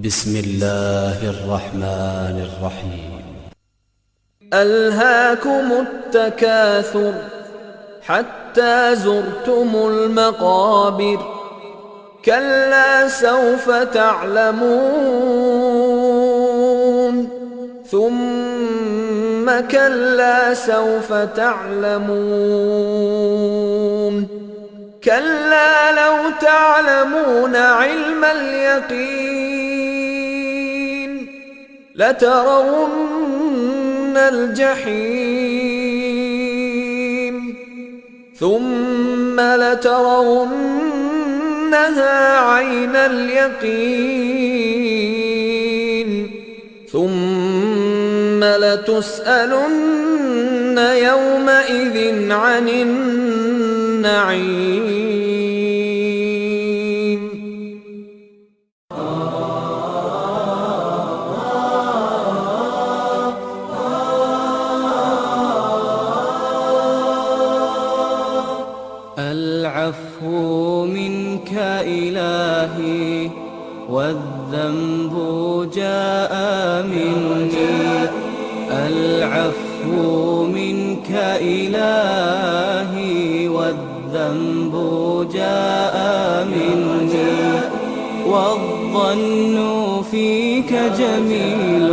بسم الله الرحمن الرحیم. ألهاكم التكاثر حتى زرتم المقابر كلا سوف تعلمون ثم كلا سوف تعلمون كلا لو تعلمون علم اليقين لترون الجحيم ثم لترونها عين اليقين ثم لتسألن يومئذ عن النعيم. العفو منك إلهي والذنب جاء مني، العفو منك إلهي والذنب جاء مني، والظن فيك جميل.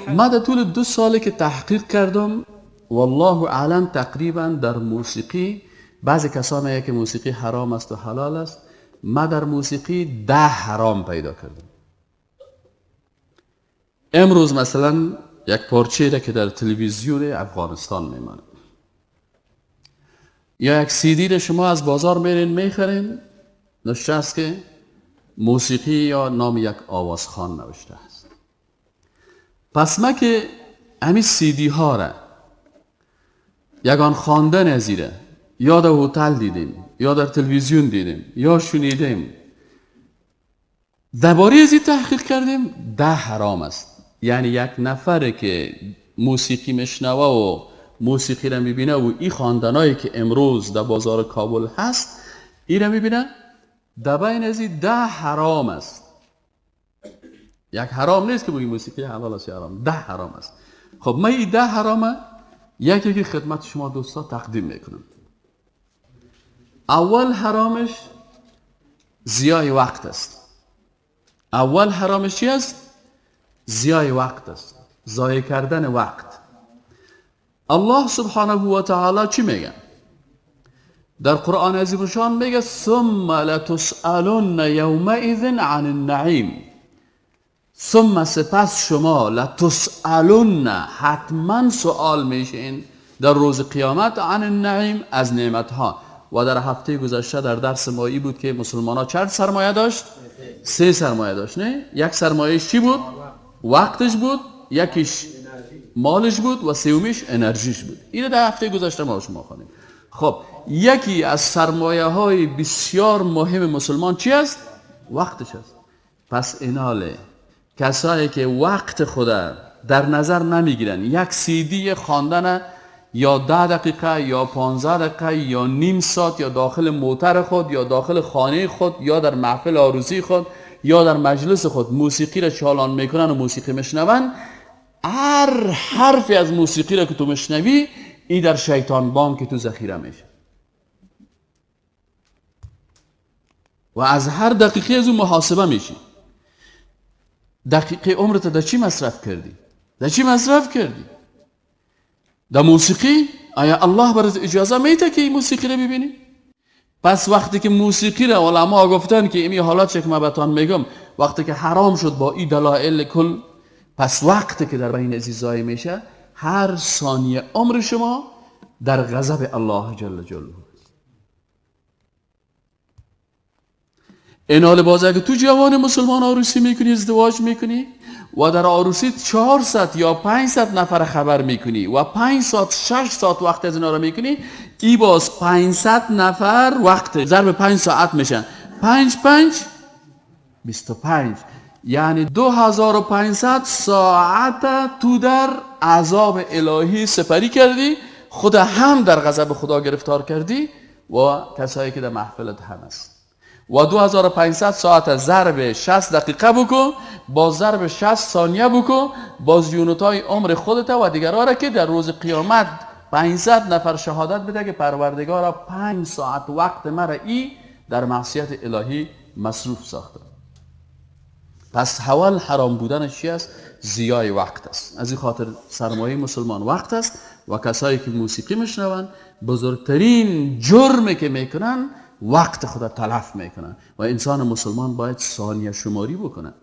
ما در طول 2 ساله که تحقیق کردم والله اعلم تقریبا در موسیقی بعضی کسا میگه که موسیقی حرام است و حلال است، ما در موسیقی 10 حرام پیدا کردم. امروز مثلا یک پارچه را که در تلویزیون افغانستان میمانه یا یک سیدی را شما از بازار میرین میخرین، نوشته است که موسیقی یا نام یک آوازخوان نوشته است. پس ما که همین سیدی ها را یگان خواندن از ایره یا در هتل دیدیم یا در تلویزیون دیدیم یا شنیدیم، درباره از این تحقیق کردیم، 10 حرام است. یعنی یک نفر که موسیقی میشنوه و موسیقی را میبینه و این خواندنایی که امروز در بازار کابل هست این را میبینه، در بین از این 10 حرام است. یک حرام نیست که بگیم موسیقی حلال است یا حرام، 10 حرام است. خب من این 10 حرام یکی یکی خدمت شما دوستا تقدیم میکنم. اول حرامش زیای وقت است. اول حرامش چی است؟ زیای وقت است، ضایع کردن وقت. الله سبحانه و تعالی چی میگه؟ در قرآن عظیم الشان میگه ثم لتسألن یومئذ عن النعیم. ثم سپس شما لتسألن حتما سوال میشین در روز قیامت عن النعیم، از نعمتها. و در هفته گذشته در درس مایی بود که مسلمان ها چند سرمایه داشت؟ 3 سرمایه داشت، نه؟ یک سرمایهش چی بود؟ وقتش بود، یکیش مالش بود و سومیش انرژیش بود. اینو در هفته گذشته ما شما خوانیم. خب یکی از سرمایه های بسیار مهم مسلمان چی است؟ وقتش است. پس ایناله کسایی که وقت خود در نظر نمیگیرن، یک سیدی خواندن یا 10 دقیقه یا 15 دقیقه یا نیم ساعت یا داخل موتر خود یا داخل خانه خود یا در محفل عروسی خود یا در مجلس خود موسیقی را چالان میکنن و موسیقی میشنون، هر حرفی از موسیقی را که تو میشنوی ای در شیطان بام که تو ذخیره میشه و از هر دقیقه از اون محاسبه میشی. دقیقه عمرت در چی مصرف کردی؟ در چی مصرف کردی؟ در موسیقی؟ آیا الله برات اجازه میده که این موسیقی رو ببینی؟ پس وقتی که موسیقی را علما گفتن که این حالات که من بهتان میگم وقتی که حرام شد با این دلایل کل، پس وقتی که در بین عزیزای میشه هر ثانیه عمر شما در غضب الله جل جلاله. این حال باز اگه تو جوان مسلمان عروسی میکنی، ازدواج میکنی و در عروسی 400 یا 500 نفر خبر میکنی و 5 ساعت 6 ساعت وقت از اینا رو میکنی، ای باز 500 نفر وقت ضرب 5 ساعت میشن، 5 5 25، یعنی 2500 ساعت تو در عذاب الهی سپری کردی، خود هم در غضب خدا گرفتار کردی و کسایی که در محفلت هم است. و 2500 ساعت ضرب 60 دقیقه بکن، با ضرب 60 ثانیه بکن، باز unit های عمر خودت و دیگرها را که در روز قیامت 500 نفر شهادت بده که پروردگارا 5 ساعت وقت مرا ای در معصیت الهی مصروف ساخته. پس اول حرام بودن چی است؟ ضیاع وقت است. از این خاطر سرمایه مسلمان وقت است و کسایی که موسیقی میشنوند بزرگترین جرمی که میکنن وقت خود تلف میکنن و انسان مسلمان باید ثانیه شماری بکنه،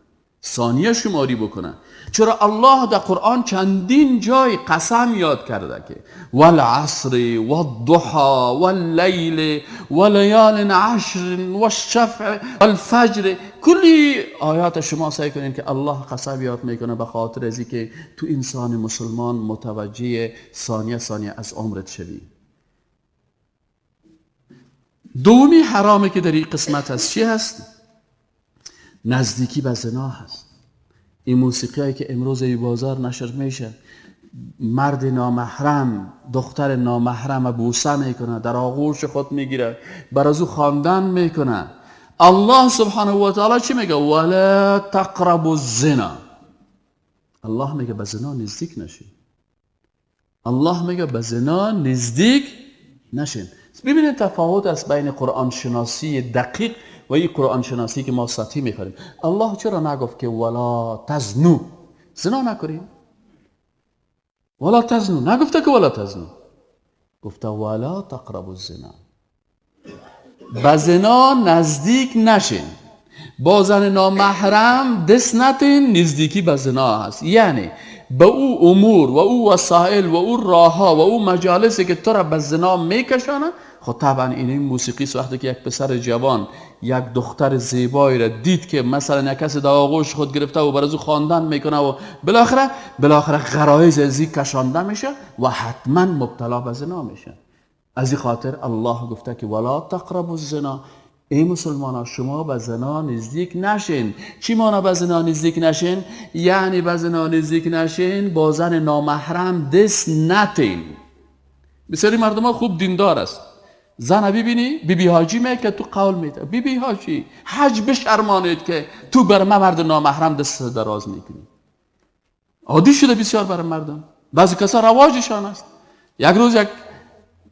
ثانیه شماری بکنه. چرا الله در قرآن چندین جای قسم یاد کرده که والعصر والضحى واللیل ولیال عشر والشفع والفجر. کلی آیات شما سعی کنین که الله قسم یاد میکنه به خاطر از که تو انسان مسلمان متوجه ثانیه ثانیه از عمرت شوی. دومی حرامی که در این قسمت هست چی هست؟ نزدیکی به زنا هست. این موسیقی هایی که امروز ای بازار نشر میشه، مرد نامحرم دختر نامحرم بوسه میکنه، در آغوش خود میگیره، بر از او خواندن میکنه. الله سبحانه و تعالی چی میگه؟ ولا تقربوا الزنا. الله میگه به زنا نزدیک نشین. الله میگه به زنا نزدیک نشین. ببینید تفاوت است بین قرآن شناسی دقیق و این قرآن شناسی که ما سطحی میخوریم. الله چرا نگفت که ولا تزنو، زنا نکنیم؟ ولا تزنو نگفته که ولا تزنو، گفته ولا تقربوا الزنا، به زنا نزدیک نشین، با زن نامحرم دست نتین، نزدیکی به زنا هست. یعنی به او امور و او وسایل و او راهها و او مجالسی که تو را به زنا میکشانه. خب طبعا این موسیقی است. وقتی که یک پسر جوان یک دختر زیبایی را دید که مثلا یک کسی در آغوش خود گرفته و بر از او خواندن میکنه و بالاخره غرایز از این کشانده میشه و حتما مبتلا به زنا میشه. از این خاطر الله گفته که ولا تقربوا الزنا، ای مسلمان ها شما به زنا نزدیک نشین. چی مانا به زنا نزدیک نشین؟ یعنی به زنا نزدیک نشین، با زن نامحرم دست نتین. بسیاری مردم ها خوب دیندار است، زن ببینی بی بی حاجی می که تو قول میده، بی بی حاجی حج بشرمانید که تو بر من مرد نامحرم دست دراز میکنی. عادی شده بسیار برای مردم، بعضی کسا رواجشان است. یک روز یک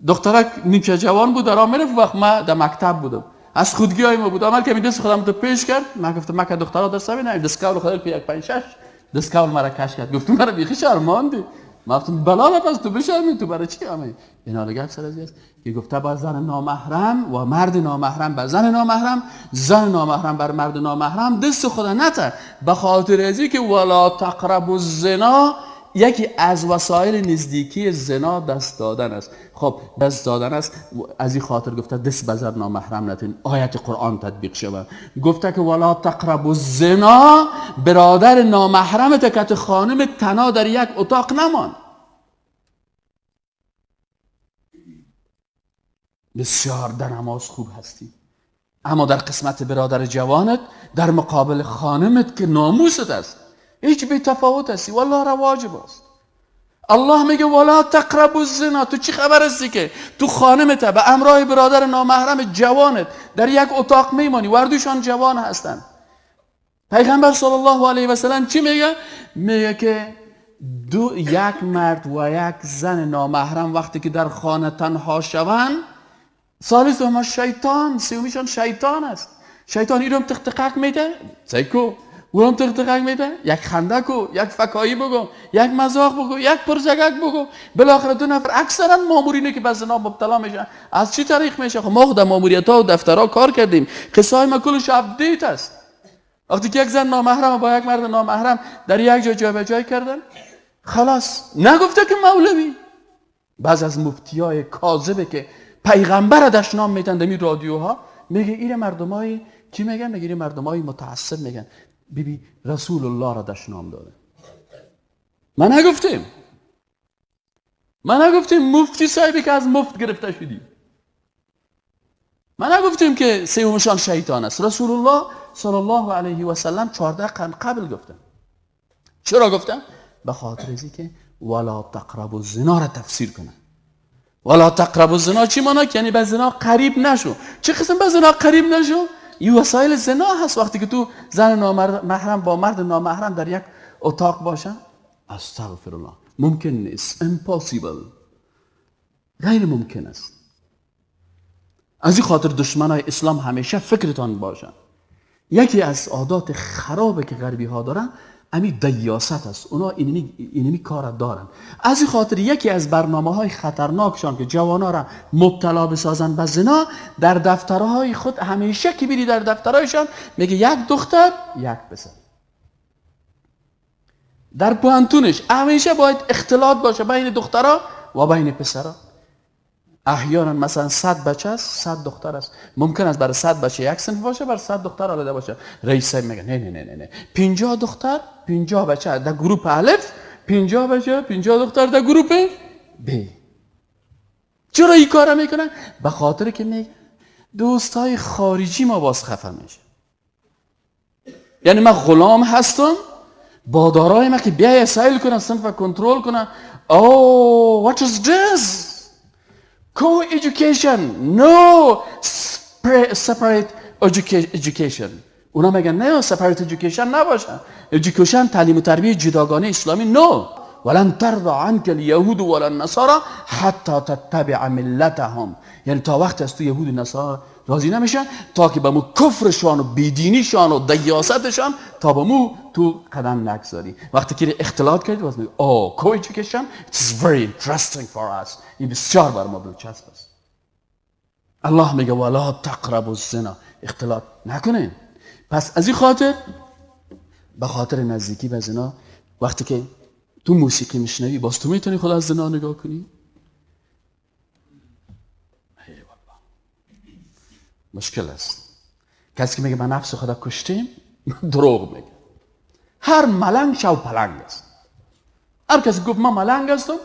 دخترک نیمچه جوان بود در میرفت، وقت ما در مکتب بودم، از خودگی های ما بود، عمل که دست خودم تو پیش کرد، من گفتم من که دخترها درس نمیدم، دست کول خودم که 1 5 6 دست کول مرا کش کرد. گفتم مرا بیخی شرماندی. من گفتم بلا پس تو بشرمی، تو برای چی آمی؟ اینا دیگه سر از است که گفته با زن نامحرم و مرد نامحرم به زن نامحرم، زن نامحرم بر مرد نامحرم دست خود نته، به خاطر ازی که ولا تقربوا الزنا یکی از وسایل نزدیکی زنا دست دادن است. خب دست دادن است، از این خاطر گفته دست به زن نامحرم نتین. آیت قرآن تطبیق شود. گفته که ولا تقربوا الزنا، برادر نامحرمت که خانم تنها در یک اتاق نمان. بسیار در نماز خوب هستی، اما در قسمت برادر جوانت در مقابل خانمت که ناموست است هیچ بی تفاوت هستی. والله رواج باست. الله میگه ولا تقربوا الزنا. تو چی خبر هستی که تو خانمت به امرای برادر نامحرم جوانت در یک اتاق میمانی، وردوشان جوان هستند. پیغمبر صلی الله علیه و سلم چی میگه؟ میگه که یک مرد و یک زن نامحرم وقتی که در خانه تنها شوند، ثالث هما شیطان، سومیشان شیطان است. شیطان اینم تق تقک میده، سیکو اونم تق تقک میده، یک خنده کو، یک فکایی بگو، یک مزاح بگو، یک پرزگک بگو، بالاخره دو نفر اکثرا مامورینه که به زنا مبتلا میشن. از چی طریق میشه؟ خب ما خود ماموریت ها و دفترها کار کردیم، قصه های ما کلش update است. وقتی که یک زن نامحرم با یک مرد نامحرم در یک جای جای به جای کردن، خلاص. نگفته که مولوی، بعض از مفتیای کاذبه که پیغمبر دشنام میدن در این رادیوها، میگه این مردمای چی میگن؟ میگه این مردمای متعصب میگن بی بی رسول الله را دشنام داده. من نگفتیم مفتی صاحبی که از مفت گرفته شدی، من نگفتیم که سومشان شیطان است. رسول الله صلی الله علیه و سلم 14 قرن قبل گفتن. چرا گفتن؟ به خاطر ازی که ولا تقربوا الزنا را تفسیر کنن. ولا تقربوا الزنا چی مانا؟ یعنی به زنا قریب نشو. چه قسم به زنا قریب نشو؟ این وسایل زنا هست. وقتی که تو زن نامحرم با مرد نامحرم در یک اتاق باشن، استغفر الله، ممکن نیست، impossible، غیر ممکن است. از این خاطر دشمنای اسلام همیشه فکرتان باشن. یکی از عادات خرابه که غربی ها دارن امی دیاست است. اونا اینمی کار دارن. از این خاطر یکی از برنامه های خطرناکشان که جوانا را مبتلا بسازن به زنا، در دفترهای خود همیشه که بری در دفترهایشان میگه یک دختر یک پسر. در پوهنتونش همیشه باید اختلاط باشه بین دخترها و بین پسرها. احیانا مثلا 100 بچه است، 100 دختر است. ممکن است برای 100 بچه یک صنف باشه، برای 100 دختر علیحده باشه. رئیس میگه نه نه نه نه، 50 دختر 50 بچه در گروپ الف، 50 بچه 50 دختر در گروپ ب. چرا این کارا میکنن؟ به خاطر که میگه دوستای خارجی ما باز خفه میشه. یعنی من غلام هستم، با دارای ما که بیای سیل کنه، صنف کنترل کنه. Oh, what is this? Co-education, no separate education. اونا میگن نه separate education نباشه. education تعلیم و تربیه جداگانه اسلامی no. ولن ترضى عنك اليهود ولا النصارى حتى تتبع ملتهم. یعنی تا وقت از تو یهود و نصارا راضی نمیشن تا که به مو کفرشان و بیدینیشان و دیاستشان تا به مو تو قدم نگذاری. وقتی که اختلاط کردی باز میگه oh co-education it is very interesting for us. این بسیار بر ما دلچسب است. الله میگه ولا تقربوا الزنا، اختلاط نکنین. پس از این خاطر به خاطر نزدیکی به زنا، وقتی که تو موسیقی میشنوی باز تو میتونی خود از زنا نگاه کنی؟ ای والله مشکل است. کسی که میگه من نفس خدا کشتیم دروغ میگه. هر ملنگ شو پلنگ است. هر کسی گفت ما ملنگ هستم،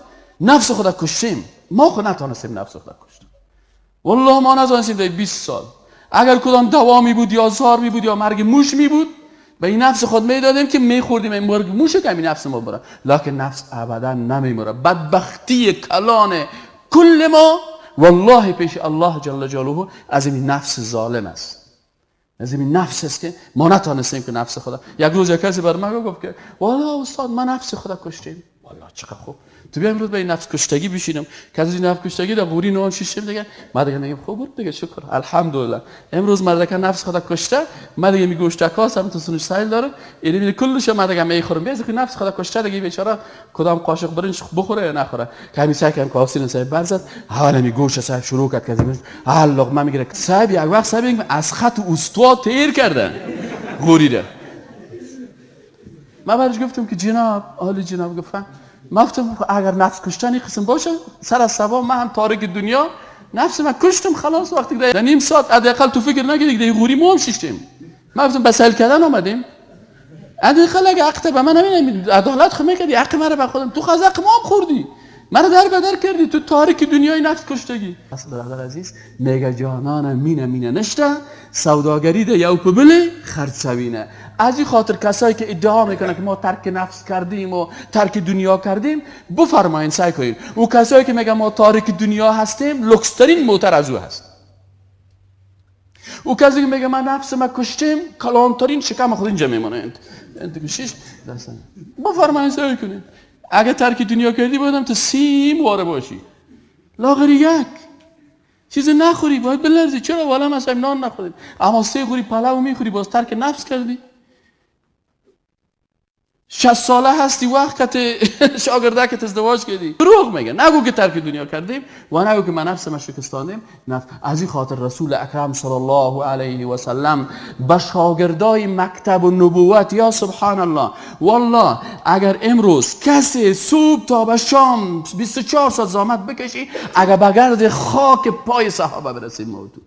نفس خدا کشتیم، ما خود نتونستیم نفس خدا کشتیم. والله ما نتونستیم در 20 سال. اگر کدام دوا می بود یا زار می بود یا مرگ موش می بود، به این نفس خود میدادیم که میخوردیم این مرگ موش که این نفس ما بره. لکن نفس ابدا نمیمره. بدبختی کلان کل ما والله پیش الله جل جلاله از این نفس ظالم است. از این نفس است که ما نتونستیم که نفس خدا. یک روز یک کسی بر من گفت که والله استاد ما نفس خدا کشتیم. والله چقدر خوب. تو بیا امروز به این نفس کشتگی بشینم. کسی این نفس کشتگی در غوری نان شیشیم دیگه. ما دیگه میگیم خوب بود دیگه، شکر الحمدلله. امروز مردک نفس خدا کشته، ما دیگه میگوشتکاس هم تو سنش سایل داره. اینی کلش ما دیگه میخورم. بیا که نفس خدا کشته دیگه بیچاره کدام قاشق برنج بخوره یا نخوره. کمی سعی کردم کافسین صاحب برزد. حالا می گوش صاحب شروع کرد که حالا لقمه میگیره. صاحب یک وقت صاحب از خط استوا تیر کرده غوری را. ما برش گفتم که جناب، عالی جناب، گفتم ما گفتم اگر نفس کشتن قسم باشه سر از سوا من هم تارک دنیا نفس من کشتم خلاص. وقتی در نیم ساعت حداقل تو فکر نگیری که غوری ما هم شیشتیم. ما گفتم به سیل کردن آمدیم. حداقل اگه عقد به من همین عدالت خو میکردی، حق مرا به خودم، تو خز حق ما هم خوردی، مرا در بدر کردی، تو تارک دنیای نفس کشتگی. اصل برادر عزیز میگه جانان مینه مینه نشته سوداگری ده یو پبله خرڅوینه. از این خاطر کسایی که ادعا میکنن که ما ترک نفس کردیم و ترک دنیا کردیم، بفرمایین سعی کنید. او کسایی که میگن ما تارک دنیا هستیم، لکسترین موتر از او هست. او کسی که میگه من نفس ما کشتیم، کلانترین شکم خود اینجا میمونه. بفرمایین سعی کنید. اگه ترک دنیا کردی بودم تو سیم واره باشی، لاغری یک چیز نخوری، باید بلرزی. چرا والا مثلا نان نخوریم، اما سه خوری پلو میخوری، باز ترک نفس کردی. 60 ساله هستی وقت که شاگرده که ازدواج کردی. دروغ میگه. نگو که ترک دنیا کردیم و نگو که من نفس ما شکستاندیم. از این خاطر رسول اکرم صلی الله علیه و سلم به شاگردای مکتب و نبوت، یا سبحان الله، والله اگر امروز کسی صبح تا به شام 24 ساعت زحمت بکشی، اگر به گرد خاک پای صحابه برسی موضوع.